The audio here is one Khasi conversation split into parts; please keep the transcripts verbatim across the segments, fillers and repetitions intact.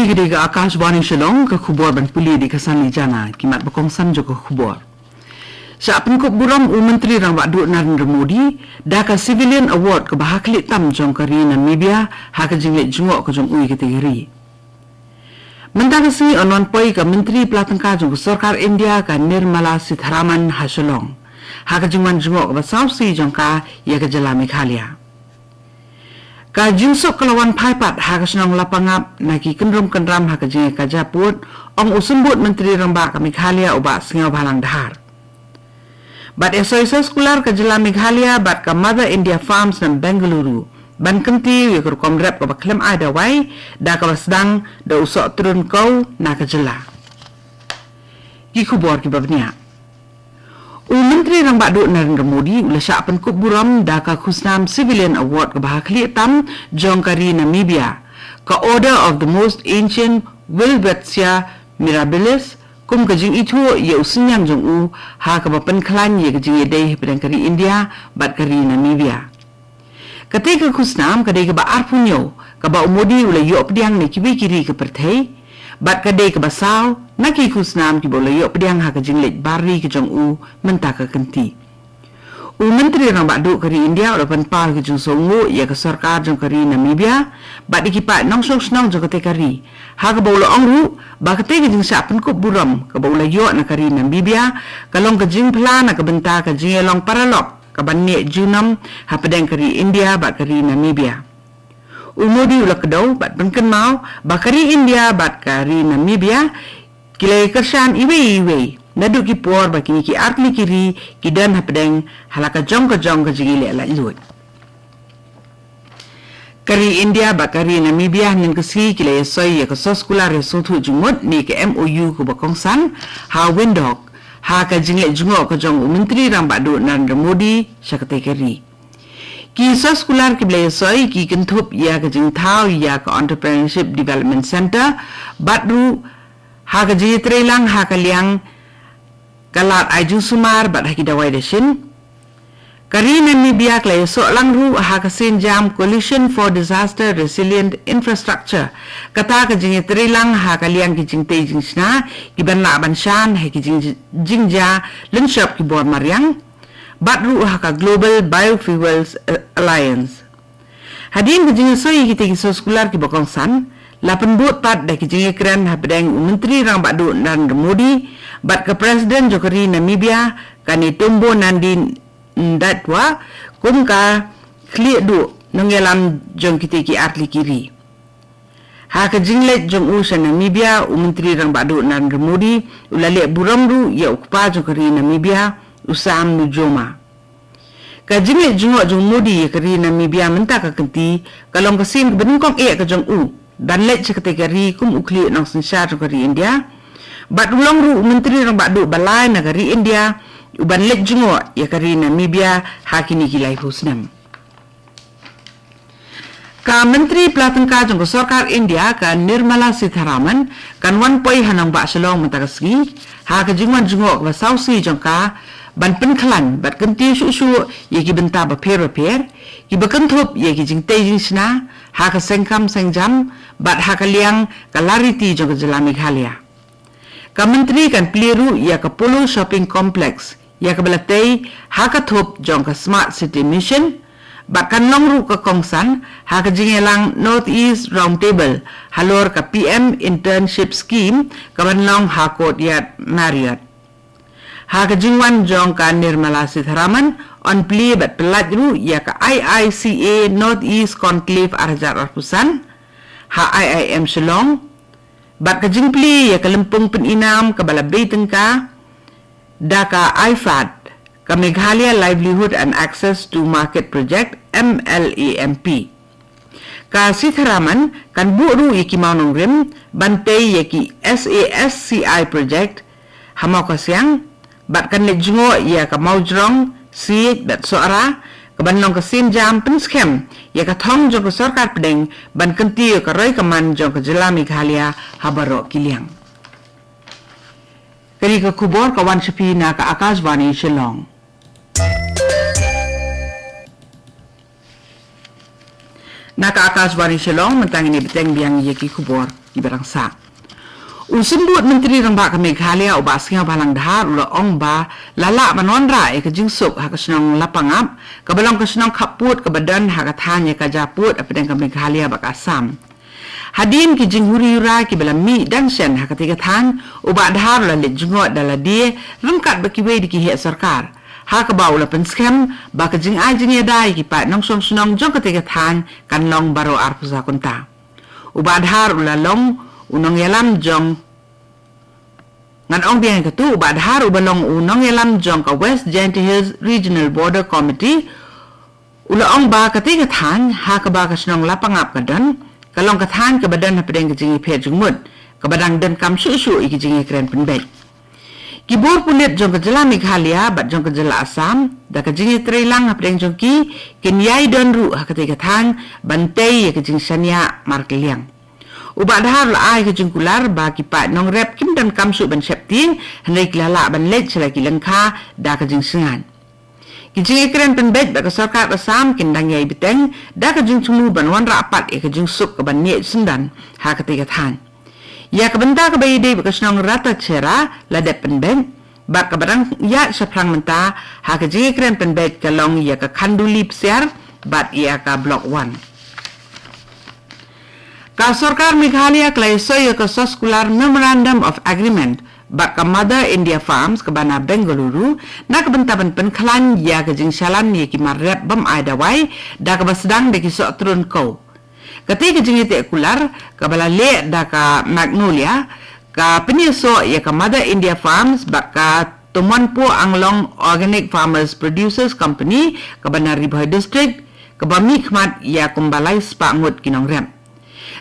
Kane ka Akashvani Shillong, ka khubor ban pule da ka Sani Jana, ki mat ba kongsan jong ka khubor. Shah pynkup burom u Myntri Rangbah Duh Narendra Modi da ka Civilian Award kaba ha khlieh tam jong ka ri Namibia ha ka jingleit jngoh ka jong u ïa katei ka ri. Mynta ka sngi yn wan poi ka Myntri Pla Tyngka jong ka Sorkar India ka Nirmala Sitharaman ha Shillong ha ka jingwan jngoh kaba sawsih jong ka ïa ka jylla Meghalaya. Ka jingsuk ka la wan phai pat ha ka shnong Lapangap na ki kynrum kynram ha ka jingïakajia pud, ong u Symbud Myntri Rangbah ka Meghalaya u Bah Sniawbhalang Dhar. Bad ïasoi soskular ka jylla Meghalaya bad ka Mother India Farms na Bengaluru ban kyntiew ïa ka rukom rep kaba khlem ai dawai da kaba sdang da u Sohtrun Kau na ka jylla. Ki khubor kiba bniah. U Myntri Rangbah Duh Narendra Modi u la shah pynkup burom da ka khusnam Civilian Award kaba ha khlieh tam jong ka ri Namibia, ka Order of the Most Ancient Wilbetsia Mirabilis, kum ka jingithuh ïa u synñiang jong u ha kaba pynkhlaiñ ïa ka jingïadei hapdeng ka ri India bad ka ri Namibia. Katei ka khusnam ka dei kaba arphew hynñiew kaba u Modi u la ïoh pdiang na kiwei ki ri ka pyrthei, bad ka dei kaba saw na ki khusnam kiba u la ïoh pdiang ha ka jingleit bar ri ka jong u mynta ka kynti. U Myntri Rangbah Duh ka ri India u la pynpaw ka jingsngewnguh ïa ka sorkar jong ka ri Namibia bad ïa ki paid nongshong shnong jong katei ka ri, ha kaba u la ong ruh ba katei ka jingshah pynkup burom kaba u la ïoh na ka ri Namibia ka long ka jingphla na ka bynta ka jingïalong paralok kaban neh junom hapdeng ka ri India bad ka ri Namibia. U Modi u la kdew bad pynkynmaw ba ka ri India bad ka ri Namibia ki la ïakyrshan iwei ïa iwei naduh ki por ba kine ki artylli ki ri ki don hapdeng ha la ka jong ka jong ka jingïaleh laitluid. Ka ri India bad ka ri Namibia hynnin ka sngi ki la ïasoi ïa ka soskular ïasngewthuh jingmut ne ka M O U kaba kongsan ha Windhoek ha ka jingleit jngoh ka jong u Myntri Rangbah Duh Narendra Modi sha katei ka ri. Ki soskular kiba la ïasoi ki kynthup ïa ka jingthaw ïa ka Entrepreneurship Development Centre bad ruh ha ka jingïatreilang ha ka liang ka lad ai jingsumar bad ha ki dawai dashin. Ka ri Namibia ka la ïasoh lang ruh ha ka sienjam Coalition for Disaster Resilient Infrastructure, kata ka jingïatreilang ha ka liang ki jingtei jingshna kiban lah ban shan ha ki jing, jingjia lynshop ki bor mariang, bad ruh ha ka Global Biofuels Alliance. Hadien ka jingïasoi ïa kitei ki soskular kiba kongsan, la pynbud pat da ki jingïakren hapdeng u Myntri Rangbah Duh Narendra Modi bad ka President jong ka ri Namibia ka Netumbo Nandi Ndaitwah kum ka khlieh duh nongïalam jong kitei ki artylli ki ri. Ha ka jingleit jong u sha Namibia, u Myntri Rangbah Duh Narendra Modi u la leh burom ruh ïa u kpa jong ka ri Namibia, u Sam Nujoma. Ka jingleit jngoh jong u Modi ïa ka ri Namibia mynta ka kynti ka long ka sien kaba nyngkong eh ka jong u ban leit sha katei ka ri kum u khlieh nongsynshar jong ka ri India, bad u long ruh u Myntri Rangbah Duh ba lai na ka ri India uban leit jngoh ïa ka ri Namibia ha kine ki laiphew snem. Ka Myntri Pla Tyngka jong ka Sorkar India ka Nirmala Sitharaman kan wan poi ha nongbah Shillong mynta ka sngi ha ka jingwan jngoh kaba sawsih jong ka ban pynkhlaiñ bad kyntiew shuh shuh ïa ki bynta bapher bapher kiba kynthup ïa ki jingtei jingshna ha ka seng kam seng jam bad ha ka liang ka lariti jong ka jylla Meghalaya. Ka Myntri kan plie ruh ïa ka Polo Shopping Complex ïa kaba la tei ha ka thup jong ka Smart City Mission, bad kan long ruh ka kongsan ha ka jingïalang North East Roundtable halor ka P M Internship Scheme kaban long ha Courtyard Marriott. Ha ka jingwan jong ka Nirmala Sitharaman yn plie bad pyllait ruh ïa ka I I C A North East Conclave ar hajar arphew san ha I I M Shillong, bad ka jingplie ïa ka lympung pyninam kaba la bei tyngka da ka IFAD, ka Meghalaya Livelihood and Access to Market Project, M L A M P. Ka Sitharaman kan buh ruh ïa ki mawnongrim ban tei ïa ki SASCI project ha Mawkasiang, bad kan leit jngoh ïa ka Mawjrong, Siej bad Sohra kaban long ka sienjam pynskhem ïa ka thong jong ka Sorkar Pdeng ban kyntiew ïa ka roi ka man jong ka jylla Meghalaya ha baroh ki liang. Kane ka khubor ka wan sha phi na ka Akashvani Shillong. Na ka Akashvani Shillong, mynta ngin ïa bteng biang ïa ki khubor. kiba rangsa. U Symbud Myntri Rangbah ka Meghalaya u Bah Sniawbhalang Dhar u la ong ba la lah ban wanrah ïa ka jingsuk ha ka shnong Lapangap, kaba long ka shnong khappud kaba don ha ka thaiñ ïa ka japud hapdeng ka Meghalaya bad ka Assam. Hadien ki jinghuri hura kiba la mih dang shen ha katei ka thaiñ, u Bah Dhar u la leit jngoh da lade ryngkat bad kiwei de ki heh sorkar, ha kaba u la pynskhem ba ka jingai jingïada ïa ki paid nongshong shnong jong katei ka thaiñ kan long baroh arphew saw kynta. U Bah Dhar u la long u nongïalam jong, ngan ong biang ïa katu, u Bah Dhar uba long u nongïalam jong ka West Jaintia Hills Regional Border Committee u la ong ba katei ka thaiñ ha kaba ka shnong Lapangap ka don, ka long ka thaiñ kaba don hapdeng ka jingïapher jingmut, kaba dang donkam shuh shuh ïa ki jingïakren pynbeit. Ki bor pulit jong ka jylla Meghalaya bad jong ka jylla Assam, da ka jingïatreilang hapdeng jong ki, kin ïai don ruh ha katei ka thaiñ ban tei ïa ka jingshaniah markylliang. U Bah Dhar u la ai ka jingkular ba ki paid nongrep kim donkam shuh ban sheptieng, hynrei ki la lah ban leit sha la ki lyngkha da ka jingsngewbha. Ki jingïakren pynbeit bad ka sorkar Assam kin dang ïai bteng da ka jingthmu ban wanrah pat ïa ka jingsuk kaban ïeh syndon ha katei ka thaiñ. Ïa ka bynta kaba ïadei bad ka shnong Rattachera la dep pynbeit, bad kaba dang ïaid shaphrang mynta ha ka jingïakren pynbeit ka long ïa ka Khanduli Psiar bad ïa ka Block One. Ka sorkar Meghalaya ka la ïasoi ïa ka soskular Memorandum of Agreement bad ka Mother India Farms kaba na Bengaluru, na ka bynta ban pynkhlaiñ ïa ka jingshalan ïa ki mar rep bym ai dawai, da kaba sdang da ki sohtrun kew. Katei ka jingïateh kular kaba la leh da ka Magnolia ka pynïasoh ïa ka Mother India Farms bad ka Tomonpo Anglong Organic Farmers Producers Company kaba na Ri Bhoi District, kaba mihkhmat ïa kumba lai spah ngut ki nongrep.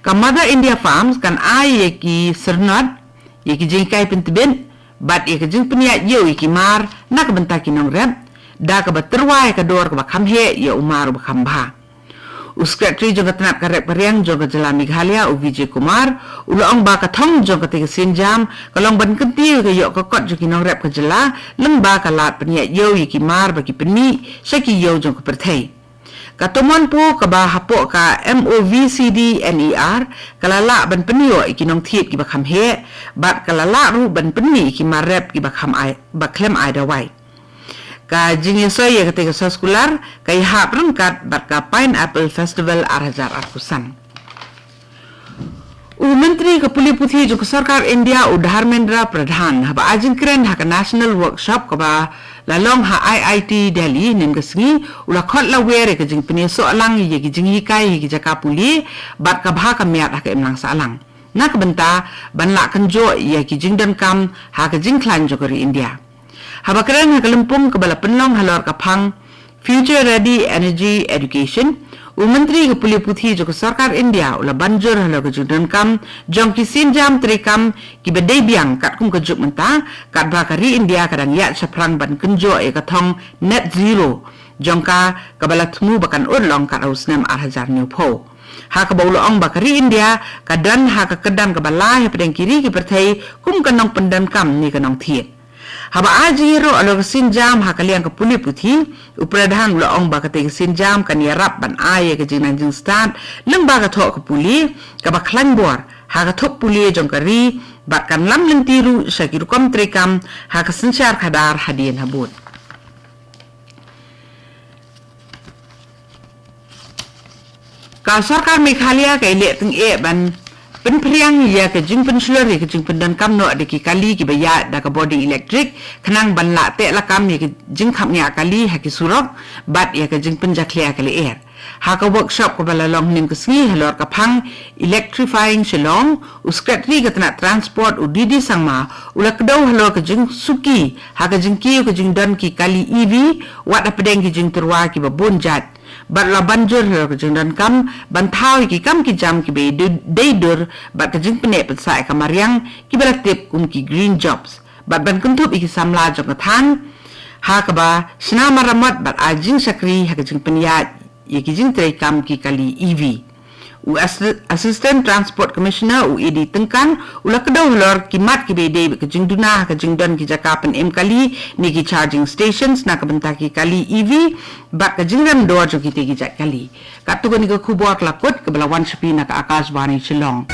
Ka Mother India Farms kan ai ïa ki syrnod, ïa ki jinghikai pyntbit bad ïa ka jingpynïaid ïew ïa ki mar na ka bynta ki nongrep, da kaba tyrwa ïa ka dor kaba kham heh ïa u mar uba kham bha. U Secretary jong ka tnat ka rep ka riang jong ka jylla Meghalaya, u Vijay Kumar, u la ong ba ka thong jong katei ka sienjam ka long ban kyntiew ïa ka ïoh ka kot jong ki nongrep ka jylla lyngba ka lad pynïaid ïew ïa ki mar ba ki pynmih sha ki ïew jong ka pyrthei. Ka Tomonpo kaba hapoh ka MOVCDNER ka la lah ban pynïoh ïa ki nongthied kiba kham heh, bad ka la lah ruh ban pynmih ïa ki mar rep kiba kham ai, ba khlem ai dawai. Ka jingïasoi ïa katei ka soskular ka ïahap ryngkat bad ka Pineapple Festival ar hajar arphew san. U Myntri ka Pule Puthi jong ka Sorkar India, u Dharmendra Pradhan, haba ai jingkren ha ka National Workshop kaba la long ha IIT Delhi hynnin ka sngi, u la khot lawer ïa ka jingpynïasoh lang ïa ki jinghikai ha ki jaka pule bad ka bha ka miat ha ka imlang sahlang, na ka bynta ban lah kynjoh ïa ki jingdonkam ha ka jingkhlaiñ jong ka ri India. Haba kren ha ka lympung kaba la pynlong halor ka phang Future Ready Energy Education, u Myntri ka Pule Puthi jong ka Sorkar India u la ban jur halor ka jingdonkam jong ki sienjam treikam kiba dei biang katkum ka juk mynta, katba ka ri India ka dang ïaid shaphrang ban kynjoh ïa ka thong Net Zero jong ka, kaba la thmu ba kan urlong kat ha u snem ar hajar hynñiewphew. Ha kaba u la ong ba ka ri India ka don ha ka kyrdan kaba lai hapdeng ki ri ki pyrthei kum ka nongpyndonkam ne ka nongthied. Haba ai jingïaroh halor ka sienjam ha ka liang ka Pule Puthi, u Pradhan u la ong ba katei ka sienjam kan ïarap ban ai ïa ka jingnang jingstad lyngba ka thoh ka pule kaba khlaiñ bor ha ka thup pule jong ka ri, bad kan lam lynti ruh sha ki rukom treikam ha ka synshar khadar hadien habud. Ka Sorkar Meghalaya ka ïaleh tyngeh ban pynphriang ïa ka jingpynshlur ïa ka jingpyndonkam noh da ki kali kiba ïaid da ka bording elektrik, khnang ban lah teh lakam ïa ka jingkhapngiah kali ha ki surok bad ïa ka jingpynjakhlia ka lyer. Ha ka workshop kaba la long hynnin ka sngi halor ka phang Electrifying Shillong, u Secretary ka tnat Transport, u D D Sangma, u la kdew halor ka jingsuki ha ka jingkiew ka jingdon ki kali E V, wat hapdeng ki jingtyrwa kiba bun jait, bad la ban jur halor ka jingdonkam ban thaw ïa ki kam ki jam kiba dei dur bad ka jingpyneh pynsah ïa ka mariang, kiba la tip kum ki green jobs, bad ban kynthup ïa ki samla jong ka thaiñ ha kaba shna maramot bad ai jingshakri ha ka jingpynïaid ïa ki jingtreikam ki kali E V. U Assi-, Assistant Transport Commissioner, u A D Tyngkan, u la kdew halor ki mat kiba dei bad ka jingduna ha ka jingdon ki jaka pynim kali ne ki charging stations na ka bynta ki kali E V bad ka jingrem dor jong kitei ki jait kali. Katto katne ka khubor ka la kut kaba la wan sha phi na ka Akashvani Shillong.